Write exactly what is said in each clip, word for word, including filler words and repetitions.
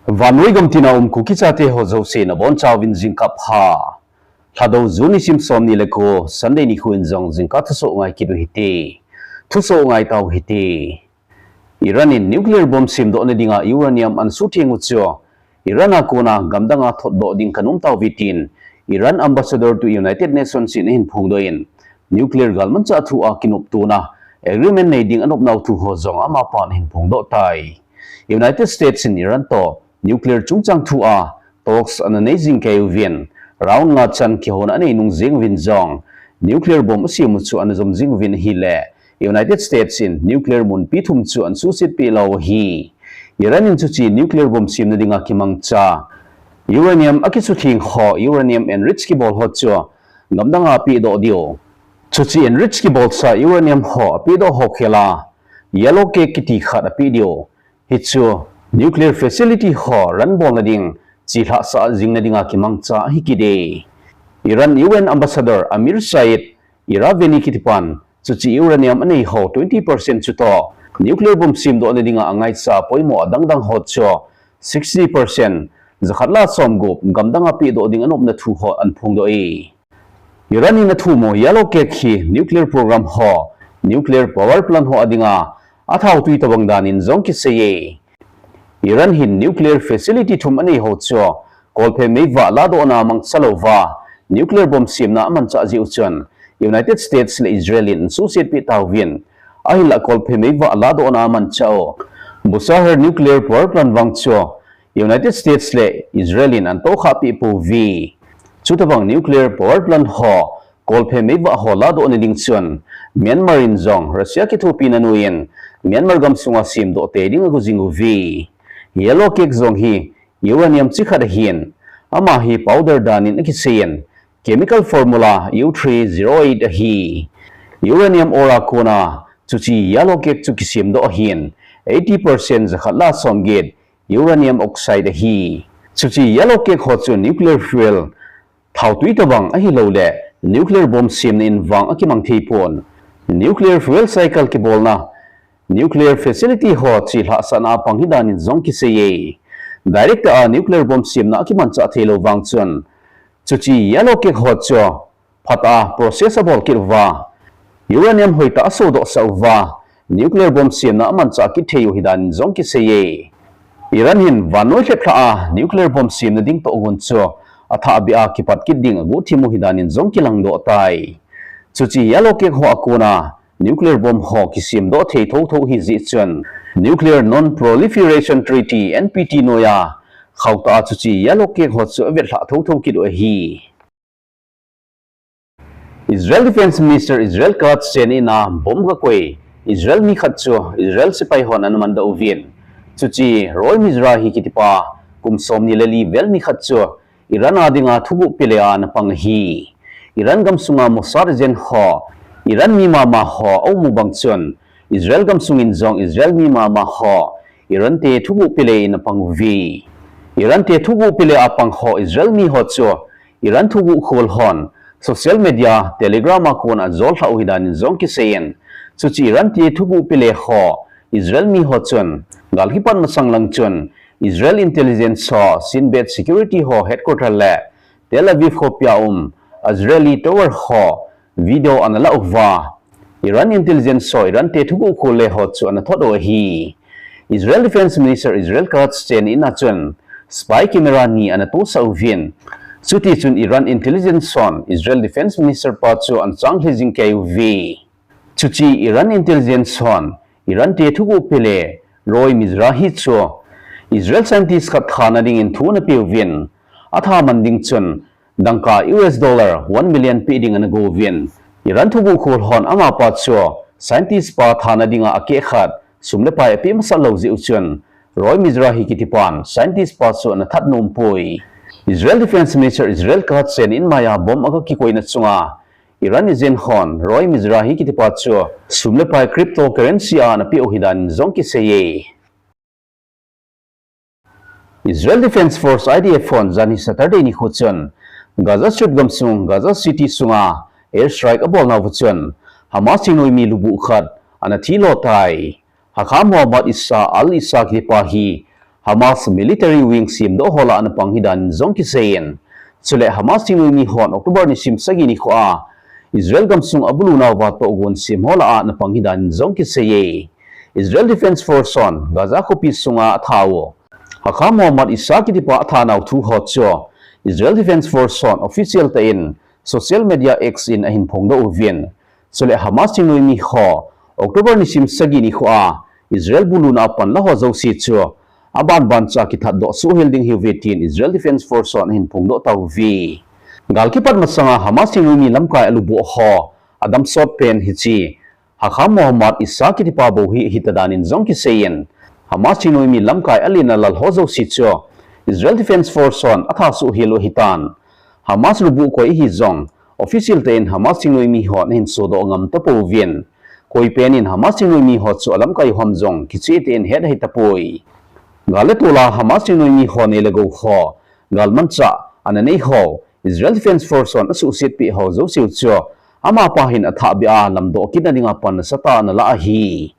Vannoi gamtina um Kuki chate ho jouse nabonchauvin jingkapha. Lhadou June nisim somni le ko Sunday nikho in jong jingkah thusoh ngai kit u hite. Thusoh ngai tau hite. Iran in nuclear bomb semdohna dinga uranium ana suhtheng u chu Iran a kona gamdanga thotdoh ding kanom tauve tin Iran ambassador to United Nations in ahin phongdoh in, nuclear galmanchah thua kinoptona agreement nei ding anopnau thu ho jong amapan ahin phongdoh tai. United States in Iran toh nuclear chungchang thua talks ana nei jing kei uvin, round nga chan kihouna anei nung jeng uvin jong nuclear bomb asem u chu ana jom jing uvin ahile, United States in nuclear munpi thum chu ana suhsetpeh lou ahi. Iran in chuche nuclear bomb semna dinga kimangcha uranium akisuhtheng ho, uranium enrich kibol ho chu gamdanga apehdoh diu. Chuche enrich kibolsa uranium ho apehdoh ho khela yellow cake kiti khat apeh diu. Hichu nuclear facility ho run bolna ding chelhahsah jingna dinga kimangcha ahi kit e. Iran U N ambassador Amir Said Iravani kitipan chuche uranium anei ho twenty percent chutoh nuclear bomb semdohna dinga angaichat poimo adangdang ho chu sixty percent, jakhat le somgup, gamdanga pehdoh ding anopna thu ho ana phongdoh e. Iran in athumo yellow cake hi nuclear program ho, nuclear power plant ho adinga athaotwi tobang danin jong kisei e. Iran hin nuclear facility thum anei ho chu kolphe meivah ladohna amangcha louva nuclear bomb semna amanchah jeh u chun United States le Israel in ana suhsetpeh tauvin, ahinla kolphe meivah ladohna amanchah u Bushehr nuclear power plant vang chu United States le Israel in ana tohkhahpeh pouve. Chutobang nuclear power plant ho kolphe meivah ho ladohna ding chun Myanmar in jong Russia kithopina noiyin Myanmar gamsunga semdoh tei ding ago jing uve. Yellow cake jong hi uranium chikhat ahin, ama hi powder danin akiseiyin, chemical formula U three zero eight ahi. Uranium ore a kona chuche yellow cake chu kisemdoh ahin, eighty percent, jakhat le somget, uranium oxide ahi. Chuche yellow cake ho chu nuclear fuel, thaotwi tobang ahilouleh nuclear bomb semna in vang akimang theipon. Nuclear fuel cycle kibolna, nuclear facility ho chelhahsahna apang ahi danin jong kisei e. Direct a nuclear bomb semna akimanchah theilou vang chun chuche yellow cake ho chu phatah a process abol kit uva, uranium hoitah a sodohsah uva, nuclear bomb semna amanchah kit thei u ahi danin jong kisei e. Iran hin vannoi lheplhah a nuclear bomb semna ding tohgon chu athahbeh a kipat kit ding aguhthim u ahi danin jong kilangdoh tai. Chuche yellow cake ho a kona nuclear bomb ho kisemdoh thei thotho ahi jeh chun Nuclear Non-Proliferation Treaty, N P T, noiya khaotah a chuche yellow cake ho chu avetlhah thotho kit u ahi. Israel Defense Minister Israel Katz chenna in a bomb gakoi Israel mi khat chu Israel sepai hon ana mandoh uvin, chuche Roy Mizrahi kitipa kum somni le li vel mi khat chu Iran a dinga thuguh pele a ana pang ahi. Iran gamsunga Mossad agent ho, Iran mi mama ho aum u bang chun Israel gamsung in jong Israel mi mama ho Iran te thuguh pele in apang uve. Iran te thuguh pele a pang ho Israel mi ho chu Iran thuguh khol hon social media Telegram a kon ajol lhah u ahi danin jong kiseiyin, chuche Iran te thuguh pele ho Israel mi ho chun gal kipat masang lang chun Israel intelligence ho, Shin Bet security ho headquarter le Tel Aviv khopia um Azrieli Tower ho video ana la uva, Iran intelligence ho Iran te thuguh khol le ho chu ana thot u ahi. Israel Defense Minister Israel Katz chenna in a chun spy camera ni ana tosah uvin, chutichun Iran intelligence hon Israel Defense Minister pa chu ana changlhi jing kei uve. Chuche Iran intelligence hon Iran te thuguh pele Roy Mizrahi chu Israel scientist khat thana dingin thu ana peuvin, atha man ding chun dangka U S dollar one million pe ding ana gouvin, Iran thuguh khol hon amapa chu scientist pa thana dinga akeh khat sum le pai ape masat lou jeh u chun Roy Mizrahi kitipan scientist pa chu ana that nompoi. Israel Defense Minister Israel Katz chenna in maiya bomb aga kikoina chunga Iran agent hon Roy Mizrahi kitipa chu sum le pai cryptocurrency a ana peh u ahi danin jong kiseiye. Israel Defense Force, I D F, hon janhi Saturday nikho chun Gaza Strip gamsung Gaza City sunga airstrike abolnauva chun Hamas thingnoimi lubuh khat ana thilo tai. Hakham Muhammad Issa al-Issa kitipa hi Hamas military wing semdoh ho lah a ana pang ahi dan in jong kiseiyin. Chule Hamas thingnoimi hon October nisim sagi nikho a Israel gamsung abulu nauva tohgon sem ho lah a ana pang ahi dan in jong kiseiye. Israel Defense Force hon Gaza khopi sunga atha u Hakam Mohammad Issa kitipa atha nau thu ho chu Israel Defense Force hon official tah in social media X in ahin phongdoh uvin. Chule Hamas thingnoimi ho October nisim sagi nikho a Israel buluna a panla ho jouse chu abanban cha kithatdoh soh hel ding ahiuve tin Israel Defense Force hon ahin phongdoh tauve. Gal kipat masanga Hamas thingnoimi lamkai alubuh ho adamsot pen hiche Hakam Mohammad Issa kitipa bou hi ahita dan in jong kiseiyin. Hamas thingnoimi lamkai alen a lal ho jouse chu Israel Defense Force hon atha soh hel u ahitan. Hamas lubuh koi ahi jong official tah in Hamas thingnoimi hon ahin sodoh ngam tapouvin. Koi pen in Hamas thingnoimi ho chu alamkai u ham jong kicheh tah in het ahi tapoi. Gal le tol a Hamas thingnoimi ho nei le gou ho galmanchah ana nei ho Israel Defense Force hon asuhset peh ho jouse u chu amapa hin athahbeh a lamdoh kitna dinga pan nasatah ana la ahi.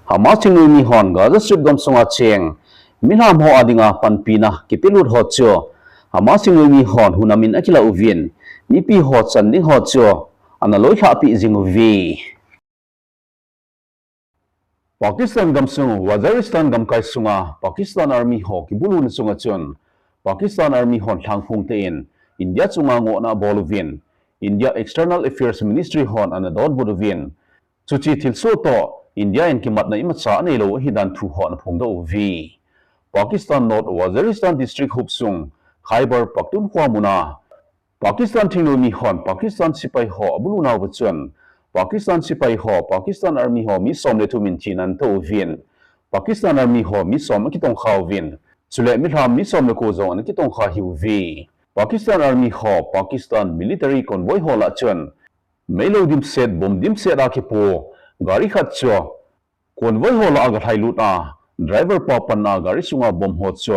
Hamas thingnoimi hon Gaza Strip gamsunga cheng milham ho a dinga panpina kipelut ho chu Hamas thingnoimi hon hunam in akilah uvin, mipi ho chan ding ho chu ana loilhah peh jing uve. Pakistan gamsung Waziristan gamkai sunga Pakistan Army ho kibuluna chunga chun Pakistan Army hon lhangphong tah in India chunga ngohna abol uvin, India External Affairs Ministry hon ana donbut uvin. Chuche thilsoh toh India in kimatna imacha aneilou ahi dan thu ho ana phongdoh uve. Pakistan North Waziristan District hopsung Khyber Pakhtunkhwa muna Pakistan thingnoimi hon Pakistan sepai ho abulu nauva chun Pakistan sepai ho Pakistan Army ho mi som le thum in thina ana to uvin, Pakistan Army ho mi som akitongkha uvin, chule milham mi som le ko jong ana kitongkha ahiuve. Pakistan Army ho Pakistan military convoy ho lah chun meilou dimset, bomb dimset a kipo gari khat chu convoy ho lah a galhailut a, driver pa panna gari sunga bomb ho chu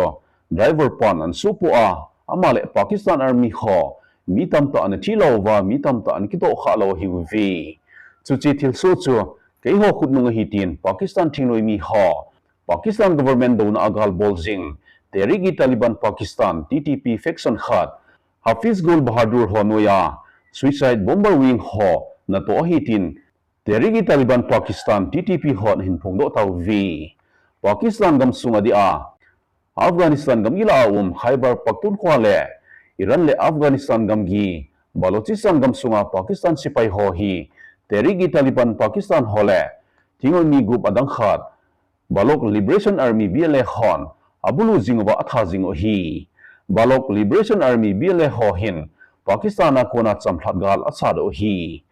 driver pan ana suhpoh a, ama le Pakistan Army ho mi tamtah ana thilou uva, mi tamtah ana kitohkhah lou ahiuve. Chuche thilsoh chu keiho khutnung ahi tin Pakistan thingnoimi ho, Pakistan government douna a galbol jing Tehrik-i-Taliban Pakistan, T T P faction khat Hafiz Gul Bahadur ho noiya suicide bomber wing ho natoh ahi tin Tehrik-i-Taliban Pakistan, T T P hon ahin phongdoh tauve. Pakistan gamsung adia Afghanistan gamgi lah a um Khyber Pakhtunkhwa le Iran le Afghanistan gamgi Balochistan gamsunga Pakistan sepai ho hi Tehrik-i-Taliban Pakistan ho le thingnoimi group adang khat Baloch Liberation Army, B L A, hon abulu jing uva atha jing u ahi. Baloch Liberation Army, B L A, ho hin Pakistan a kona chamlhat gal asat u ahi.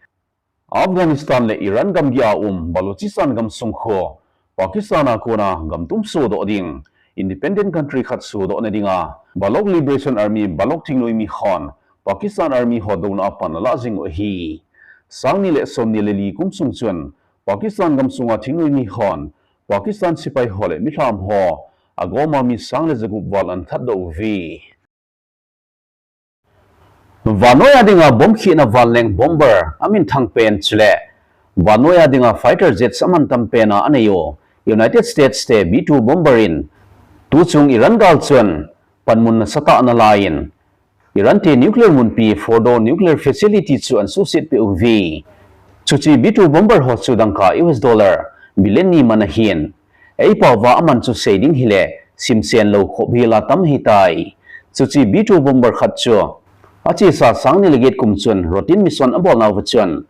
Afghanistan le Iran gamgi a um Balochistan gamsung khu Pakistan a kona gamtum sodoh ding, independent country khat sodoh na dinga Baloch Liberation Army, Baloch thingnoimi hon Pakistan Army ho douna a pan alah jing u ahi. Sangni le somni le li kum sung chun Pakistan gamsunga thingnoimi hon Pakistan sepai ho le milham ho agoma mi sang le jagup val ana thatdoh uve. Vannoi a dinga bomb khehna vanleng bomber aminthang pen chule vannoi a dinga fighter jets amantam pen a anei u United States te B two bomber in tuchung Iran gal chun panmun nasatah ana laiyin, Iran te nuclear munpi Fordow nuclear facility chu ana suhset peh uve. Chuche B two bomber ho chu dangka U S dollar billion ni man ahin, eipao va aman chu sei ding hile simsen lou khop hel a tam ahitai. Chuche B two bomber khat chu achesa sangni le get kum chun routine mission abolnauva chun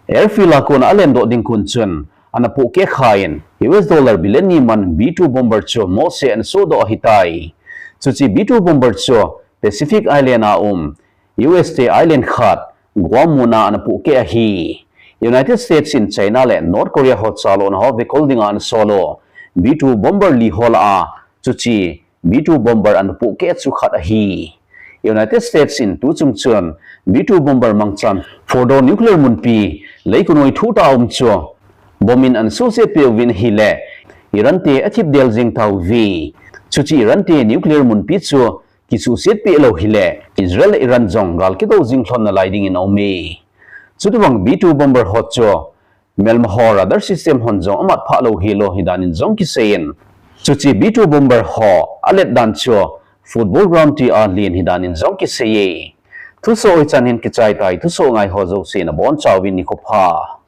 airfield a kona alendoh ding kon chun ana pohkeh khan U S dollar billion ni man B two bomber chu mohseh ana sodoh ahitai. Chuche B two bomber chu Pacific Island a um U S te island khat Guam muna ana pohkeh ahi. United States in China le North Korea ho chalona ho vekol dinga ana sol u B two bomber li ho lah a chuche B two bomber ana pohkeh chu khat ahi. United States in tuchung chun B two bomber mangchan Fordow nuclear munpi leikonoi thutah a um chu bomb in ana suhset peh uvin ahile Iran te athip del jeng tauve. Chuche Iran te nuclear munpi chu kisuhset peh lou hile Israel le Iran jong gal kidou jing lhon nalai dingin aume. Chutobang B two bomber ho chu melma ho radar system hon jong amatphah lou hel u ahi danin jong kiseiyin, Chuche B two Bomber ho alet dan chu football ground tia len hidan in jong kisei e. Thusoh hichan hin kichai tai, thusoh ngai ho jouse nabonchauvin nikho pha.